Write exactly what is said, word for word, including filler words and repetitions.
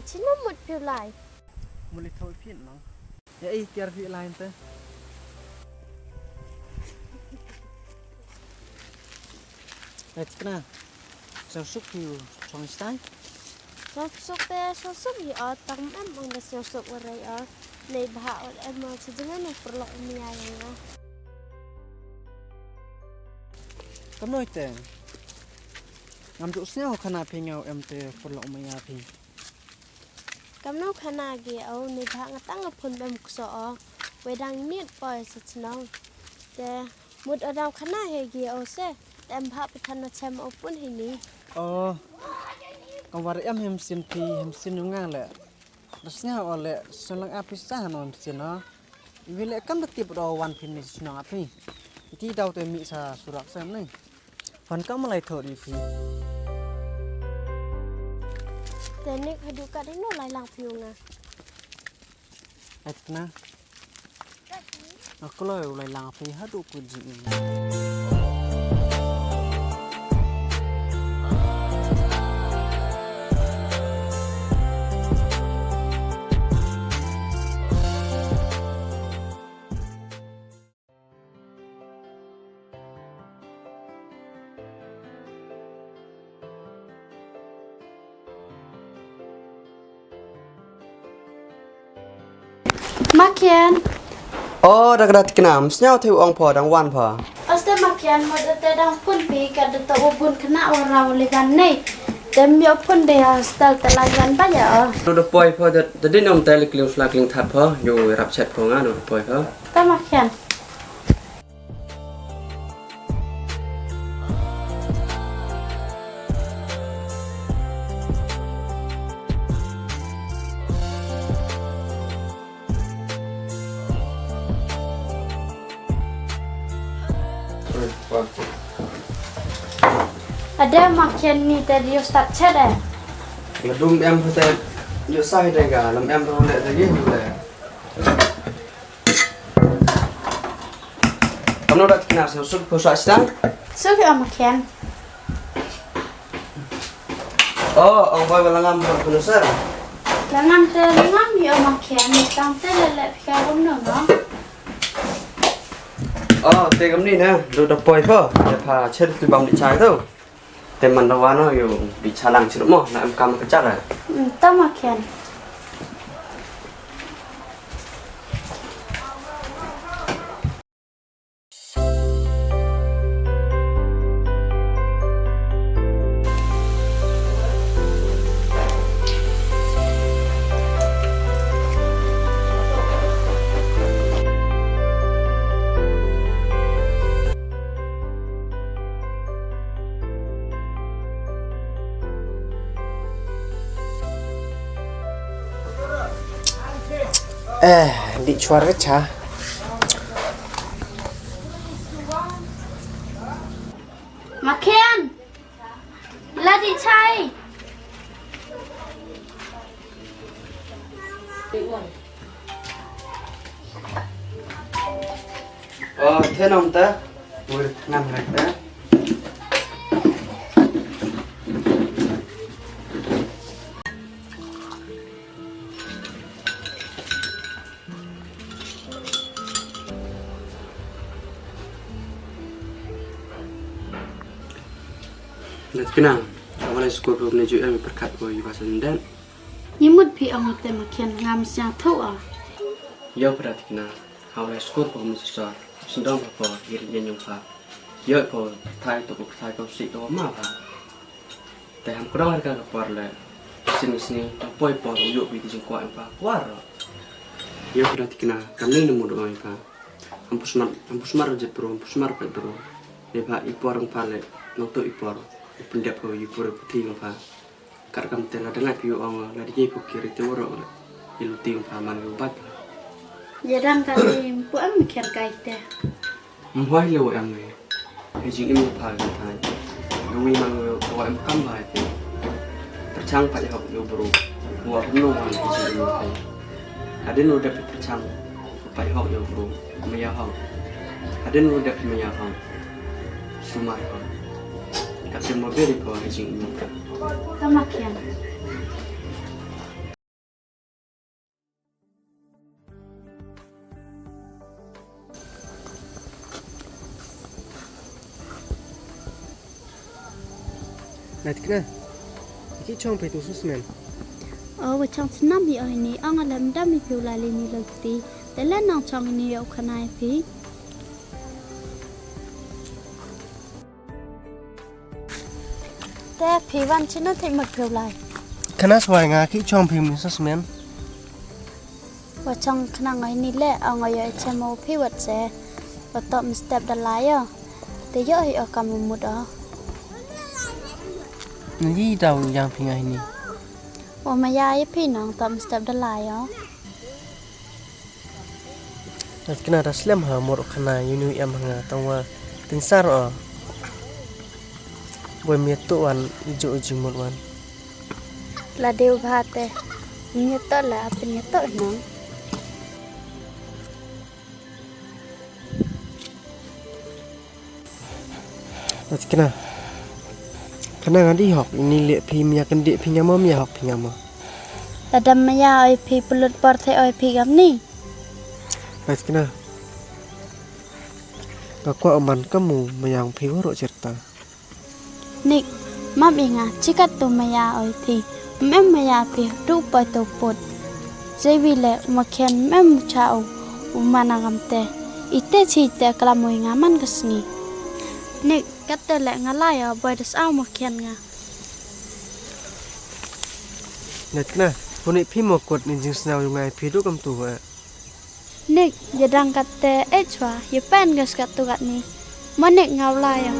Sino mut phi u lai? Mut lai thoh phi nong. Ïa i tiar phi lai te. Ïa tikna. Sngewsuk phi u chong stai. Sngewsuk te sngewsuk hi o tang em ong da sngewsuk warai o. Nei bha o em o sejeng ne pyrlok mia ïa nga. Kamnoi te. Ngam ju sngew khana phi ngaw em te pyrlok mia phi. Kamno khana gi o ni bha nga tang phun bem kso o. Wedang nit poi sa chnong. Te mut o dang khana he gi o se. Tem bha pathan na chem o pun hi ni. O. Ka war em hem sin phi hem sin nga le. Das nga o le selang api sa no hem sin o. Iwi le kam da tip do wan phi ni chnong api. Iti daw te mi sa surak sem ni. Wan kam lai thot ri phi. Te nik haduh ka dei no lai lang phi u nga. Ai tikna. Aku lai u lai lang phi haduh ku ji. Makian. O, da ka da tikna, sñiaw te ong pho, dang wan pho. Oste Makian, mo da te dang pun pi, ka da to u bun kna u rau li gan nei. Te mi o pun de hostel te lai gan ba ya o. No da poi pho, da, da din om te li kling sla kling that pho, yo rap chet pho nga, no da poi pho. Ta Makian. Ade Makian ni te dio start chet eh. Ladum em te dio sai de ga lam em ro le de ye le. Kamno da tikna suk pho sa stang? Suk ya Makian. O, ong boi ba la ngam pho pho sir. La ngam te la ngam ya Makian, tang te le le phi ka bum no no. O, te kamni na, do da poi pho, ya pha cher tu bam di chai tu. Te man da wan o, yo di chalang chirup mo, na em kam ka chak eh. Hmm, ta Makian. Eh, di chuar ka cha. Makian. Ladi chai. O, the nom ta. Ur ngam rek ta. Lat kena, awalai skul pun ne ju em perkat ko iba senden. Ni mut phi ong te Makian ngam sia thu a. Yo prat kena, awalai skul pun ne sesor, sendong pa pa, iri yen yong pa. Yo ko, thai to ko, thai ko si to ma pa. Te ham kdang har ka ka por le. Sin sngi tang poi por u yu bi ti jingkwah em pa kwar. Ïa ka da tikna kam ni nemu doh em pa. Am pusmar am pusmar je pro am pusmar pa pro. Ne pa i por em pa le nong to i por. I pendep ko i por puthi em pa. Kar kam te la dengai pi ong la dei pu kiri te woro le. I luti em pa man u bat. Ïa dang ka ni pu am kher kai te. Mhoi leo em ngi. He jingim pha ka thai. Ngi wi mang ngi wa em kam bai te. Perchang pa ihok yo bro. Wa hum no wan he jingim pha. Hadin u dep perchang pa ihok yo bro. Maya hok. Hadin u dep maya hok. Sumar hok. Ka tem mo beri ko he jingim pha. Tama kian. Ai tikna. Ki chong phi tu susmen. O wa chong snam hi o ini ong alem dam hi phi u lai li ni lo ti. Te le nong chong ini o khana hi phi. Te phi wan chino thik mak phi u lai. Khana swai nga ki chong phi mi susmen. Wa chong khnang oi ni le ong oi oi che mo phi wat se. Wa to mi step da la yo. Te yo hi o kam mut o. Ni yi dau yang phi ngai ni. Wa ma ya yi phi nong to mi step da la yo. Tat kna da slem ha mor khana yunu em nga tong wa tin sar o. Boi mi to wan ijo jingmut wan. La deu bha te. Ni to la apin ni to nong. Ach kena. Kena nga di hok ini le phi mia kendi phi ngama mia hok phi ngama. Ladam maya oi phi pulut por the oi phi gam ni. Ach kena. Ka kwa oman kamu mayang phi waro cerita. Nik, mam inga chikat tu maya oi phi. Mem maya phi tu poi tu put. Zewi le umakhen mem cha u umana gamte. Ite chi te kala moi nga man ka sngi. Nik, katte le nga la ya boy das au makhen nga. Nek na, huni phi mo kot ni jing snaw yung ai phi du kam tu ha. Nik, ya dang katte e chwa, ya pen gas kat tu kat ni. Mo nik ngau la ya.